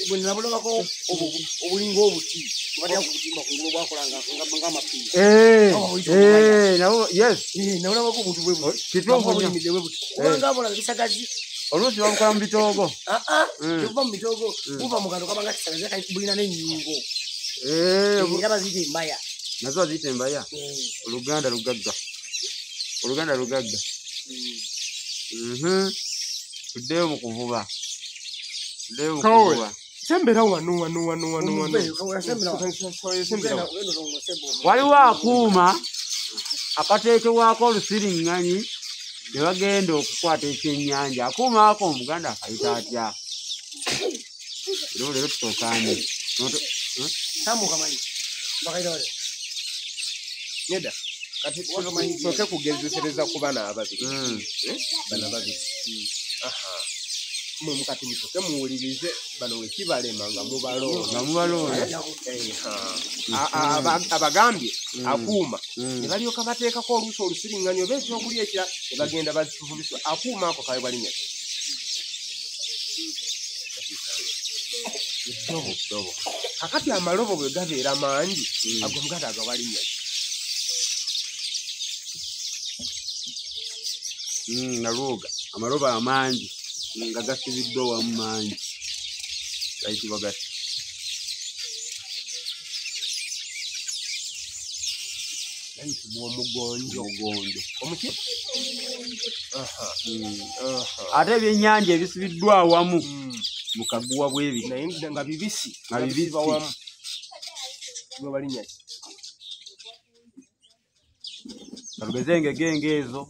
Bwe nabulabako obulinga obuti batya kubutimba kungulu bwakolanga ng'amapiira. Nabo yes. Nabulabako obuntu bwe buti. Kituufu nnyo. Buyimiridde bwe buti. Kubanga bola ebisagazi. Oluusi babukola mu bitoogo. Tebuva mu bitoogo, buva mu kantu kabanga kisagazi bulina n'ennyingo. Era baziyita embaya. Nazo baziyita embaya. Oluganda lugagga. Oluganda lugagga. Tuddeyo mu kuvuba. Tuddeyo mu kuvuba. Sembera wano wano wano wano wano. Waliwo akuuma akateekebwako olusiriŋŋanyi ne bagenda okukwata ekyennyanja. Akuuma ako Omuganda akayita atya? Leero leero tusookaani. Nedda. Kati tusooke kugezesereza ku bana ababiri. Bana babiri. Mwe kati musooke muwulirize bano we kibalema nga mubalonda. Abagambye akuuma ne balyoka bateekako oluusi olusiriŋŋanyi oba ekyokulya ekirala ne bagenda bazivubisa. Akuuma ako kaweebwa linnya ki? Eddobo. Kakati amalobo bwe gabeera mangi ago Omuganda agawa linnya ki? Nalwoga amalobo amangi nga gasibiddwa wamu mangi gayitibwa gati. Gayitibwa omugonjo. Omugonjo. Omuki? Ate ebyennyanja ebisibiddwa awamu mu kaguwa bwe biti. Naye nga bibisi. Nga bibisi. Wamu. Gwe linnya ki? Kalugeze engege ezo.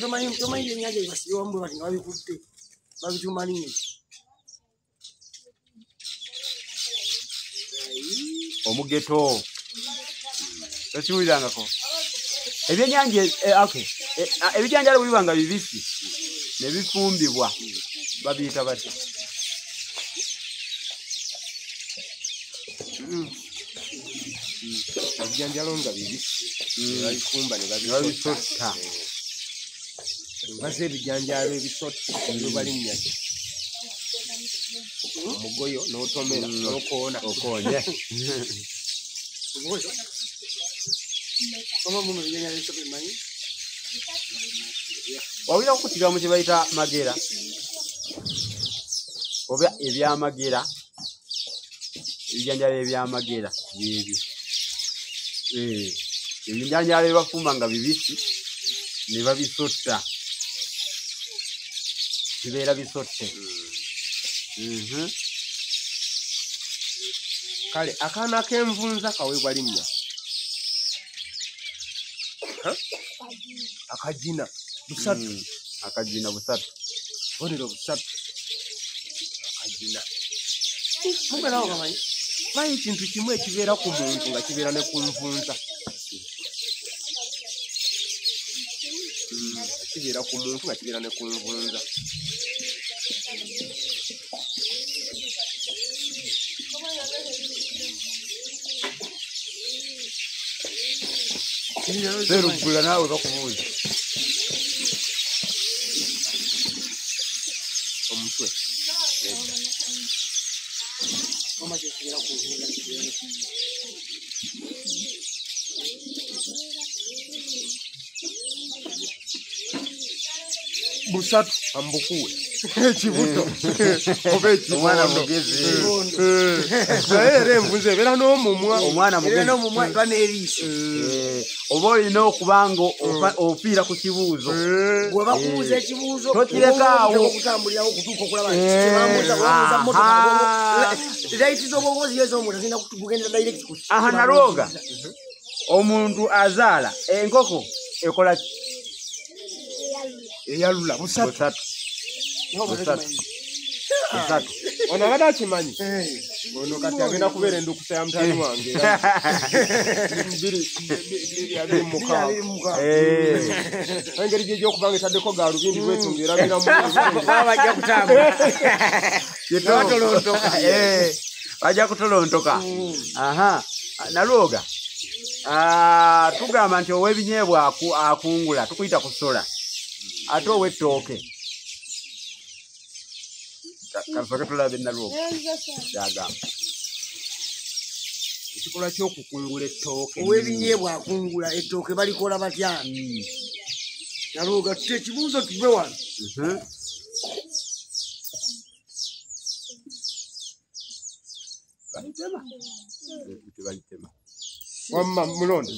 Tomanyi ebyennyanja bye basibye wamu bwe bati nga babikutte babituuma linnya ki? Omugeto. Tokiwulirangako. Ebyennyanja ebijanjaalo bwe biba nga bibisi ne bifumbibwa babiyita batya? Ebijanjaalo nga bibisi ne babifumba ne babisotta. Baze ebijanjaalo ebisotta biba linnya ki? Omugoyo n'otomera n'okoona. Okoonye. Wawulira okukutiga mu kye bayita magera oba ebyamagera, ebijanjaalo ebyamagera byebyo. Ebijanjaalo bye bafumba nga bibisi ne babisotta bibeera bisotte. Kale akaana k'envunza kaweebwa linnya. Akagina busatu. Akagina busatu. Bubonero busatu. Akagina. Manyi kintu kimu ekibeera ku muntu nga kibeera ne ku nvunza. Kibeera ku muntu nga kibeera ne ku nvunza. Seruggula naawe bakubuuza. Omutwe. Busatu ambukuwe. Ekibuto. Oba Omwana ekibondo. mugezi. Naye era envunza ebeera n'omumwa. Omwana Era mugezi. n'omumwa eba n'eriiso. Oba olina okuba nga ofiira ku kibuuzo. Bwe bakubuuza ekibuuzo, Tokirekaawo. okutambulirawo okutuuka okulaba nti kye bambuuza mmotoka, layiti z'obwongo ziri ez'omunda zirina kugendera direct ku Aha, Nalwoga. Omuntu azaala enkoko ekola ki? Eyalula busatu. Busatu. Busatu. Busatu. Ono abadde akimanyi. Ono kati agenda kubeera endukusa ya mutani wange. 2026. Engeri gye gy'okubanga etaddeko gaalubindi bw'etunga erabira mu Baba bajja kutambula. Batolontoka. Bajja kutolontoka. Aha. Nalwoga. Tugamba nti ow'ebinyeebwa akungula tukuyita kusola. Ate ow'ettooke kasooke tulabe nalwo kyagamba. Ekikolwa ky'okukungula ettooke. Ow'ebinyeebwa akungula ettooke balikola batya? Nalwoga tutte ekibuuzo tuve wano. Balitema. Balitema. Wamma mulonde.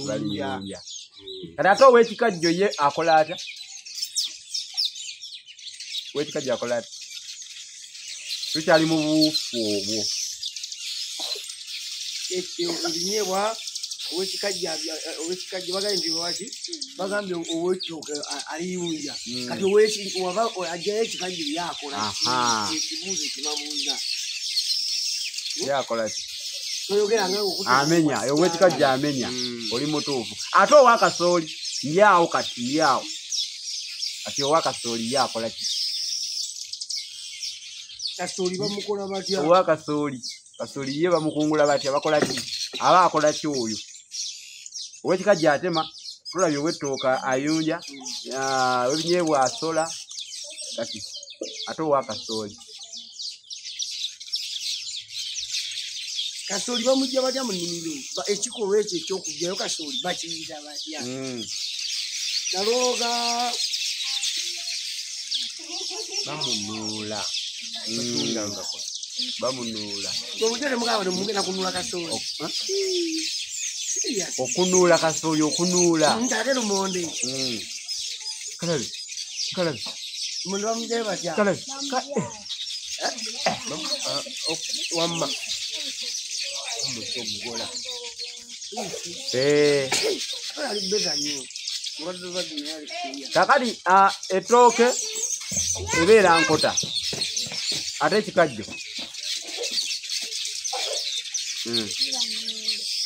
Baliyunja. Kati ate ow'ekikajjo ye akola atya? Ow'ekikajjo akola atya? Tukyali mu buufu obwo. Ebinyeebwa ow'ekikajjo bagambye nti lwaki bagambye ow'ettooke aliyunja. Kati waba ajjayo ekikajjo ye akola ki? Ekibuuzo kibabuuza. Ye akola ki? Amenya, ow'ekikajjo amenya, oli mutuufu. Ate ow'akasooli ye awo kati ye awo. Kati ow'akasooli ye akola ki? Kasooli bamukola batya? Ow'akasooli, kasooli ye bamukungula batya, bakola ki? Aba akola ki oyo? Ow'ekikajjo atema, tulabye ow'ettooke ayunja, ow'ebinyeebwa asola, kati ate ow'akasooli. Kasooli bamujja batya mu nnimiro? Ekikolwa ekyo eky'okuggyayo kasooli bakiyita batya? Nalwoga bamunuula. Bamunuula. Omujja temugamba nti mugenda kunuula kasooli. Okunuula kasooli, okunuula. Ate lumonde. Kalabi, kalabi. Lumonde bamuggyayo batya? Kalabi. Wamma. Omusogola. Kakati ettooke ebeera nkota ate ekikajjo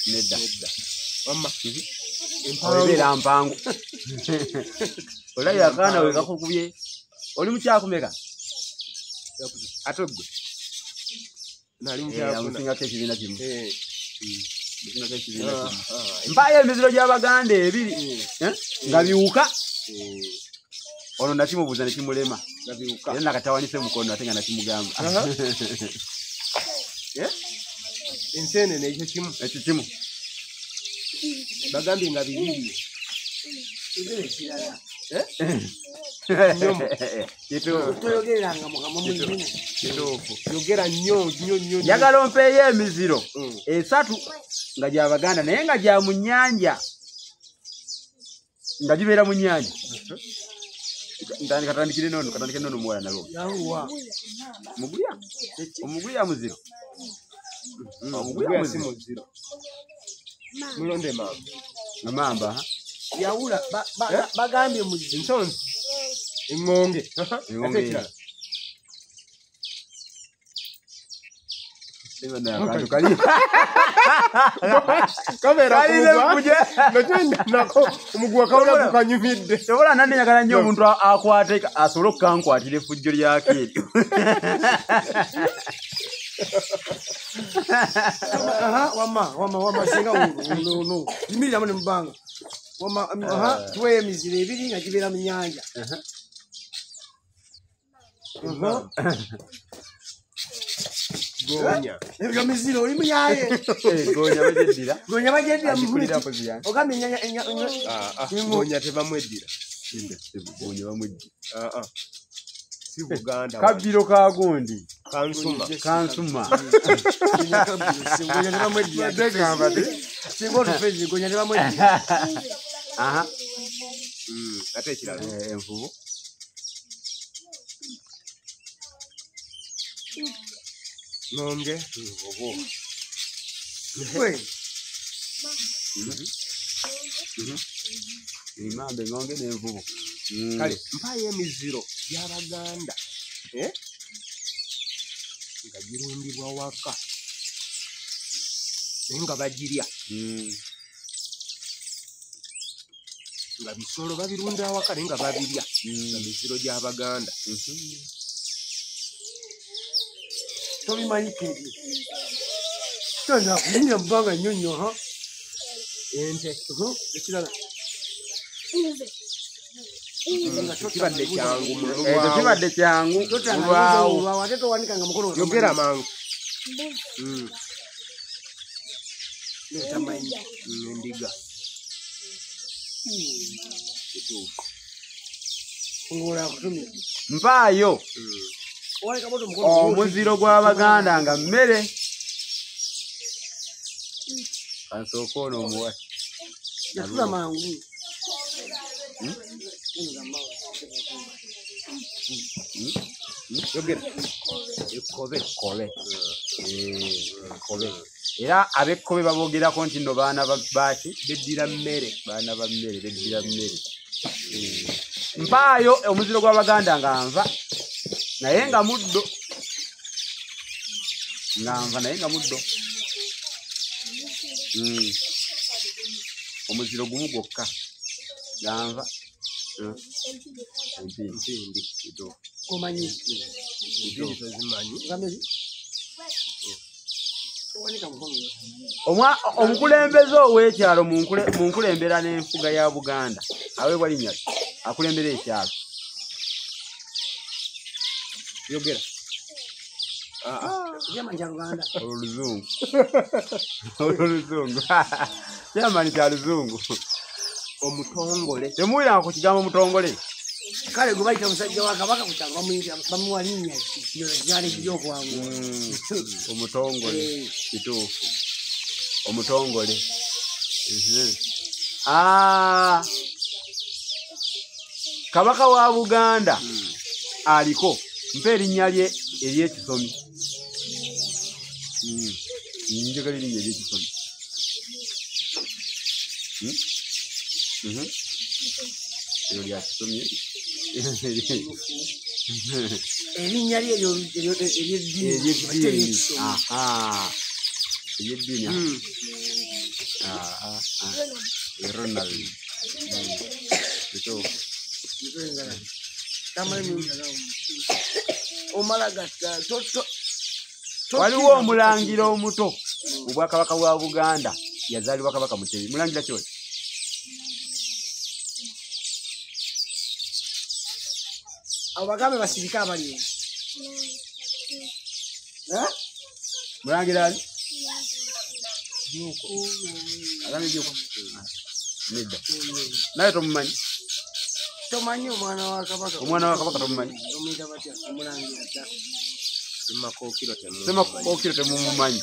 nedda. Wamma. Ebeera mpango. Olabye akaana we kakukubye. Oli mukyakumeka? Ate ggwe? Amusingako ekibiina kimu. Mpaayo emiziro gy'Abaganda ebiri nga biwuka. Ono nakimubuuza ne kimulema. Era nakatawanise mukono ate nga nakimugamba. Enseenene ekyo kimu. Ekyo kimu. Bagambye nga bibiri. Toyogereranga mukama munene. Kituufu. Yogera nnyo nnyo nnyo. Njagala ompeeyo emiziro esatu nga gy'Abaganda naye nga gya mu nnyanja. Nga gibeera mu nnyanja. Katandikire nono, katandikire nono muwala nalwo. Yawuwa. Muguya. Omuguya muziro. Omuguya si muziro. Mulonde mamba. Mamba. Yawula bagambye muziro. Ensonzi. Eŋŋonge. Ate ekirala. Sobola nange njagala nnyo omuntu akwate asobole okukankwatira effujjo lyako eryo. Wamma wamma wamma singa no yimiriramu ne mubanga. Wamma tuweeyo emiziro ebiri nga gibeera mu nnyanja. Gonya. Ebyo miziro oli muyaye. Gonya bagyeddira. Gonya bagyeddira ogambye ennyanja. Gonya tebamweddira. Gonya bamweddira. Si Buganda. Kabbiro ka gundi. Kansuma. Kansuma. Gonya tebamweddira. Singa otufezi gonya tebamweddira. Ate ekirala. Envubu. Nonge nvubu. Emamba engonge n'envubu. Kale mpaayo emiziro gy'Abaganda nga girundibwa waka naye nga bagirya. Nga bisolo babirunda awaka naye nga babirya. Nga miziro gy'Abaganda. Tobimanyi kiri. Tona kuyimirira mu bbanga nnyo nnyo ha. Ente. Ekirala. Kibadde kyangu ekyo kibadde kyangu mulwawo ate towanikanga mukono yogera mangu endiga mpaayo omuziro gw'Abaganda nga mmere kansooka ono omuwa yasula mangu yogera ekkobe kkobe era ab'ekkobe baboogerako nti nno baana baaki beddira mmere baana ba mmere beddira mmere mpaayo omuziro gw'Abaganda nga nva naye nga muddo nga nva naye nga muddo omuziro gumu gwokka nga nva empindi omanyi omukulembeze ow'ekyalo mu nkulembera n'enfuga ya Buganda aweebwa linnya ki akulembera ekyalo yogera olwo luzungu olwo luzungu kyamani kya luzungu omutongole temuwuliranga ku kigambo mutongole kale gwe bayita musajja wa Kabaka ku kyalo bamuwa linnya ki gyali gy'okwangu omutongole kituufu omutongole Kabaka wa Buganda aliko mpa erinnya lye ery'ekisomi njagala erinnya ery'ekisomi eryo lya kisomi erinnya lye ery'eddiini ery'eddiini Ronald kituufu waliwo omulangira omuto mu bwakabaka bwa Buganda yazaalibwa Kabaka Mutebi mulangira ki oyo abo bagambe basirike abali mulangira ani agambe Jjuuko nedda naye tomumanyi tomanyi omwana wa Kabaka omwana wa Kabaka tomumanyi omuyita batya omulangira dda Ssemakookiro temumumanyi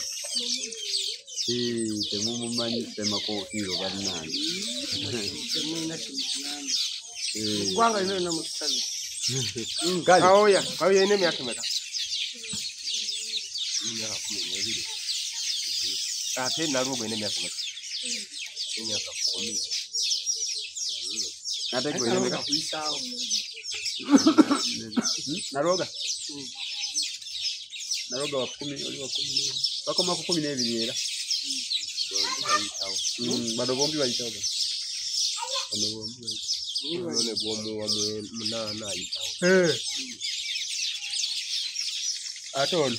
temumumanyi Ssemakookiro bannange temulina kimugamba eggwanga lino lyonna mutusabe Kawoya Kawoya alina emyaka emeka emyaka 12 ate Nalwogo alina emyaka emeka emyaka 10 ate gwe olina emeka kuyisaawo Nalwoga Nalwoga wa 10 oli wa 10 bakoma ku 12 era bano bombi bayitawo bano bombi bayitawo none bw'omuwa 8 ayitawo ate ono 7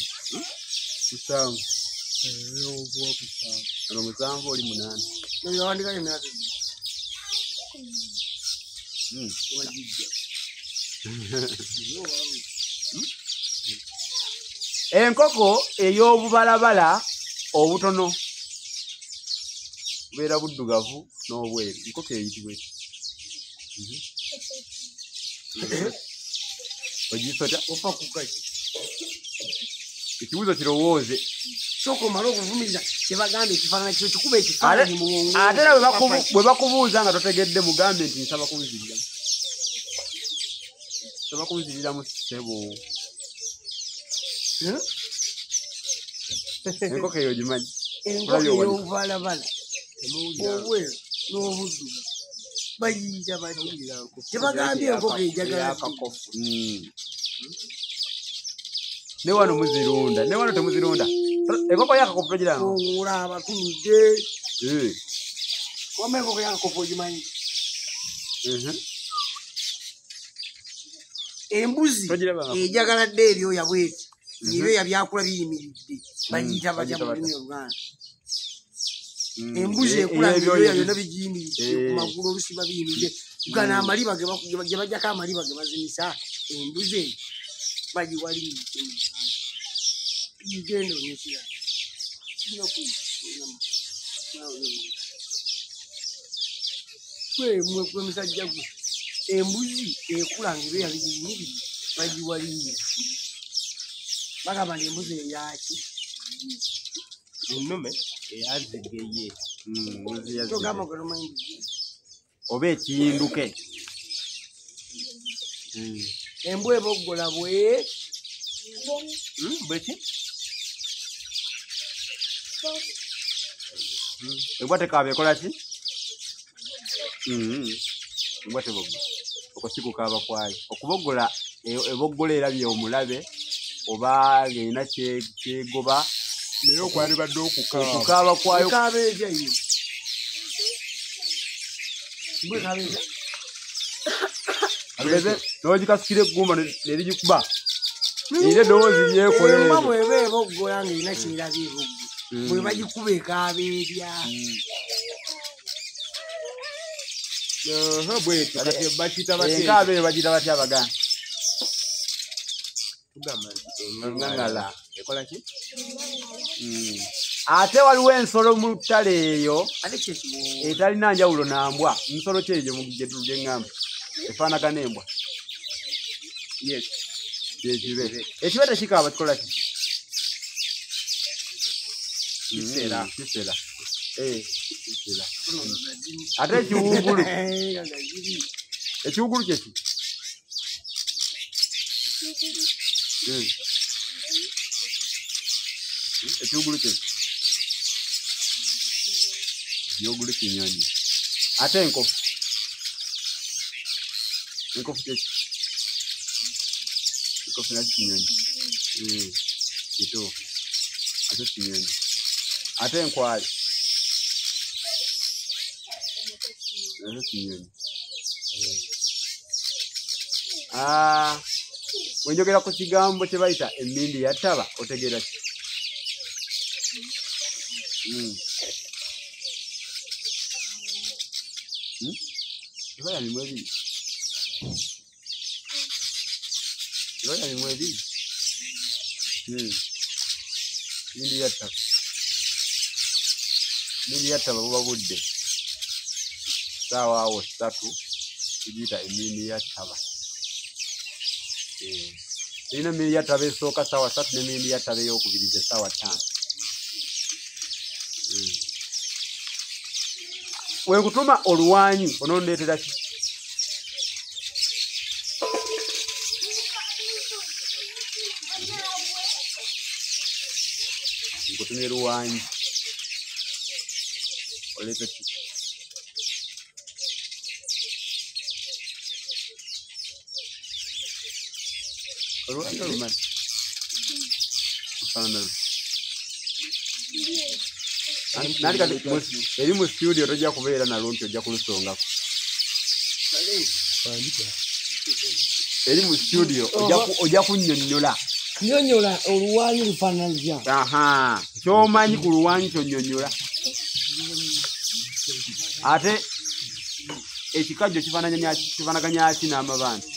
ono 7 oli 8 nobyawandiika emyaka wagijja enkoko ey'obubalabala obutono bubeera buddugavu n'obweru enkoko eyitibwa eti ogisota ofa kukaki ekibuuzo kirowooze sooka omale okuvumirira kyebagamba ekifaananyi kyo kikuba ekifaananyi mu bwongo ate era bwe bakubuuza nga totegedde mugambe nti nsaba kunziriramu nsaba kunziriramu ssebo enkoko eyo ogimanyi enkoko ey'obubalabala obweru n'obuddugavu bayiyita batya tebagambye enkoko enjagala ne wano muzirunda ne wano temuzirunda enkoko y'akakopo togiranga olaba abatunudde wamma enkoko y'akakopo ogimanyi embuzi ejagala dde ebyoya bweti ebyoya byakula biyimiridde bagiyita batya mu lulimi Oluganda embuzi ekula ebyoya byonna bigiyimiridde ku magulu olusiba biyimiridde Gana amaliba ge bajjako amaliba ge bazimisa embuzi eyo bagiwa linnya ki mu Buganda? Genda onyekira. Kirina gwe musajja gwe embuzi ekula ng'ebeera bibiri bagiwa linnya. Bagamba nti embuzi eyaki? Ennume eyazigeye. Kyogamba gwe tomanyi mbuzi. Oba ekiyinduke. Embwa eboggola bwe bweki? Embwa tekaaba ekola ki? Embwa teboggola. Okwo si kukaaba kwayo. Okuboggola eboggola erabye omulabe oba ng'erina kyegoba. Naye okwalibadde okukaaba. Okukaaba kwayo. Ekaaba etya yo? Embwa ekaaba etya? Aleze n'ogikasukira eggumba ne ligikuba. Era eddoboozi lyekola eryo. Embwa bw'eba eboggola ng'erina ky'erabye eboggola. Bwe bagikuba ekaaba etya? Bwetyo kati bakiyita batya? Enkaaba eyo bagiyita batya Abaganda? Tugamba nti eŋŋaŋala. Ekola ki? Ate waliwo ensolo mu ttale eyo etalina njawulo na mbwa. Nsolo ki eyo gye ŋŋamba? Efaanagana embwa. Yes. Kyekibe. Ekibe tekikaaba kikola ki? Kisera. Kisera. Kisera. Ate ekiwuugulu. Ekiwuugulu kye ki? Ekiwuugulu kye ki? Ekiwuugulu kinyonyi. Ate enkofu. Enkofu kye ki? Enkofu nakyo kinyonyi. Kituufu. Ate kinyonyi. Ate enkwale. Nakyo kinyonyi. Bwe njogera ku kigambo kye bayita emmindi ya ttaba otegeera ki? Eba ya mimwa ebiri. Eba ya mimwa ebiri. Mmindi ya ttaba. Mmindi ya ttaba buba budde. Ssaawa awo 3 tugiyita emmindi ya ttaba. Erina emmindi ya ttaba esooka ssaawa 3 n'emmindi ya ttaba eyookubiri ze ssaawa 5. Bwe nkutuma oluwanyi onondeetera ki? Nkutumye luwanyi. Oleete ki? Oluwanyi olumanyi? Lufaanana luti. Nali kati eri mu studio tojja kubeera nalwo nti ojja kulusongako. Eri mu studio ojja kunnyonnyola. Nnyonnyola oluwanyi lufaanana lutya? Ky'omanyi ku luwanyi ky'onnyonnyola. Ate ekikajjo kifaanaganya ki n'amabanda?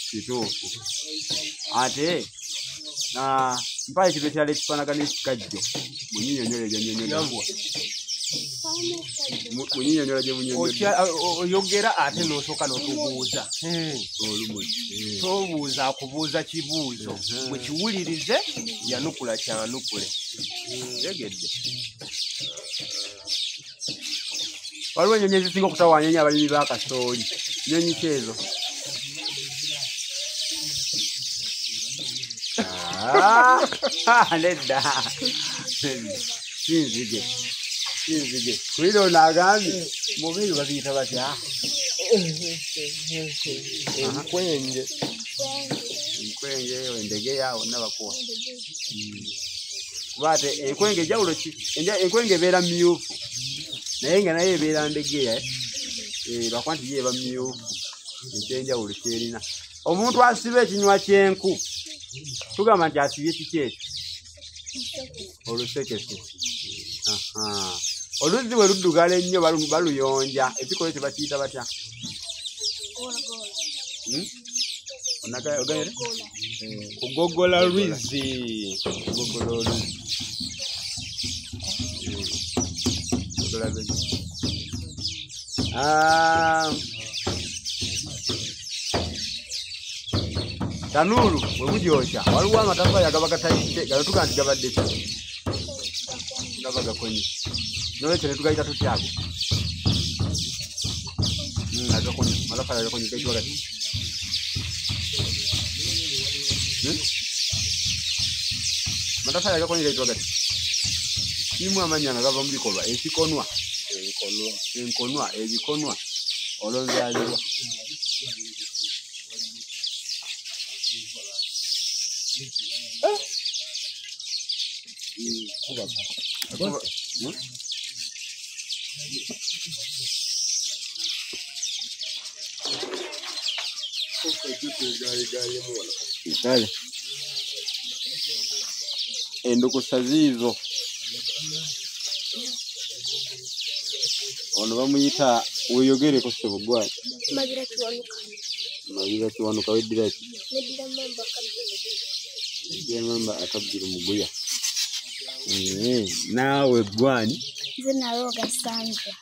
Kituufu. Ate mpayo ekintu ekirala ekifaanagana ekikajjo munyinyonnyola ebyannyonnyola. Munyinyonnyola gye munnyonnyola. Oyogera ate n'osooka n'otubuuza. Olumuli. Tobuuza akubuuza kibuuzo. Bwe kiwulirize yanukula kyanukule. Tegedde. Waliwo ennyonyi ezisinga okutawaanya ennyo abalimi ba kasooli. Nnyonyi ki ezo? Nedda. Si nzige. Si nzige. Wulira ono agambye mubeeru babiyita batya? Enkwenge. Enkwenge, endegeya bonna bakuwa. Kuba ate enkwenge enjawulo ki? Enkwenge ebeera mmyufu. Naye nga nayo ebeera ndegeya. Lwakuba nti yo eba mmyufu. Ekyenjawulo ky'erina. Omuntu asiba ekinywa ky'enku tugamba nti asibye kiki ekyo? Olusekese. Oluzzi bwe luddugala ennyo baluyonja ekikolo ekyo bakiyita batya? Kugogola lwizzi. Kugogola oluzzi. Kugogola lwizzi. Tanuulu bwe bugyokya waliwo amataffaali agaba gatayidde gano tugaa nti gabadde ki? Gaba gakonye. N'olwekyo ne tugayita tutya ago? Agakonye, amataffaali agakonye gayitibwa gati? Amataffaali agakonye gayitibwa gati? Kirimu amannya nga gava mu bikolwa, ekikonwa. Enkonwa, ebikonwa, olonzaalirwa. Kale endukusa ziizo. Ono bamuyita weeyogereko ssebo ggwe. Mabira Kiwanuka. Mabira Kiwanuka weddira ki? Neddira Mmamba akabbiro. Neddira Mmamba akabbiro muguya. Naawe ggwe ani? Nze Nalwoga Sandra.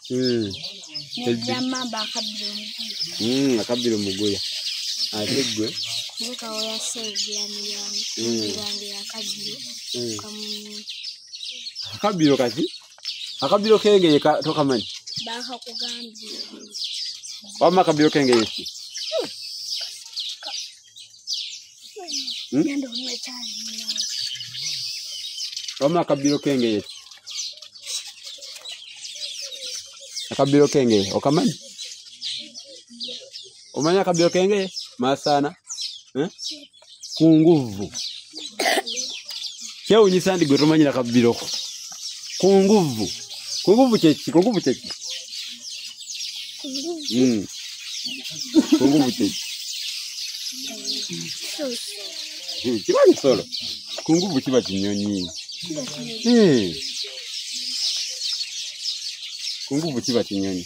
Neddira Mmamba akabbiro muguya. Akabbiro muguya. Ate ggwe? Nze Kawooya Ssebuggula Miryango. Neddira akabbiro kamunye. Akabbiro kaki? Akabbiro k'engeye tokamanyi? Baakakugambye. Wamma akabbiro k'engeye ki? Genda onywe caayi munnange. Wamma akabbiro k'engeye ki? Akabbiro k'engeye okamanyi? Omanyi akabbiro k'engeye? Masaana? Kunguvu. Kyewuunyisa nti gwe tomanyira kabbiroko. Kunguvu. Kunguvu kye ki? Kunguvu kye ki? Kunguvu kye ki? Kiba kisolo. Kunguvu kiba kinyonyi. Kunguvu kiba kinyonyi.